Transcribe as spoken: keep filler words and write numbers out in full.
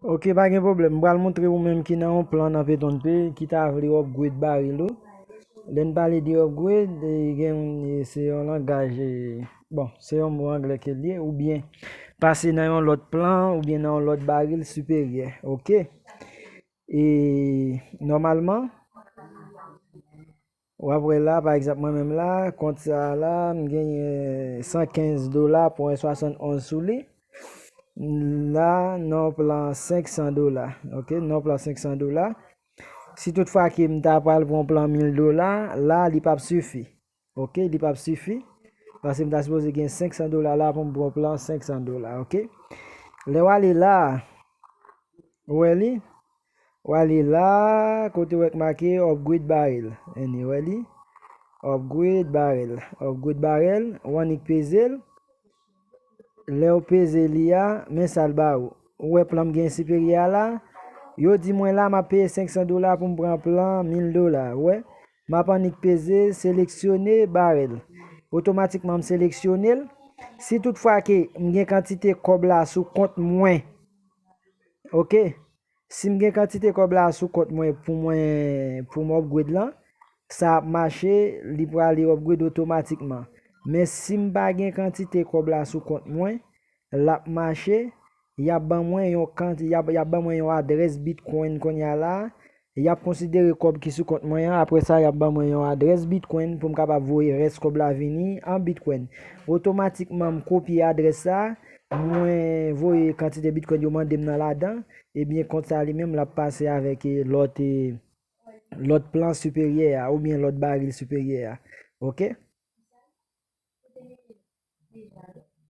Ok, pa gen pwoblèm. M pral montre ou menm ki nan yon plan nan Peton Pay, ki ta vle upgrade baril ou. Lè n pale de upgrade, e, gen, e, se yon langaj, e, bon, se yon mo anglè ke l ye, oubyen pase nan yon lòt plan, oubyen nan yon lòt baril siperyè. Ok? E nòmalman, w ap wè la, pa egzanp, mwen menm la, kont sa a la, m genyen san kenz dola pwen swasannonz sou li. La, nan yon plan senk san dola. Ok, nan yon plan senk san dola. Si toutfwa ke m ta pral pran plan mil dola, la, li p ap sifi. Ok, li p ap sifi. Paske m ta sipoze gen senk san dola la pou m pran plan senk san dola. Ok. Lè w ale la, ou wè li? W ale la, kote w wè k make upgrade barrel. Ann, ou wè li? Upgrade barrel. Upgrade barrel, w annik peze l. Lè w peze li a, men sa l ba ou. Ou wè plan m gen siperyè a la? Yo di mwen la, m ap peye senk san dola pou m pran plan mil dola. Ou wè? M ap annik peze seleksyone barèl. Otomatikman, m seleksyone l. Si toutfwa ke m gen kantite kòb la sou kont mwen, ok? Si m gen kantite kòb la sou kont mwen pou mwen, pou m upgrade lan, sa ap mache, li prale upgrade otomatikman. Men si m pa gen kantite kòb la sou kont mwen, l ap mache, y ap ban mwen yon kanti-, y ap, y ap ban mwen yon adrès Bitcoin kounye a la. Y ap konsidere kòb ki sou kont mwen an. Apre sa, y ap ban mwen yon adrès Bitcoin pou m kapab voye rès kòb la vini an Bitcoin. Otomatikman, m kopye adrès sa, mwen voye kantite Bitcoin yo mande m nan ladan, ebyen, kont sa li menm, l ap pase avèk, e, lòt, e, lòt plan siperyè a, oubyen lòt baril siperyè a. Ok?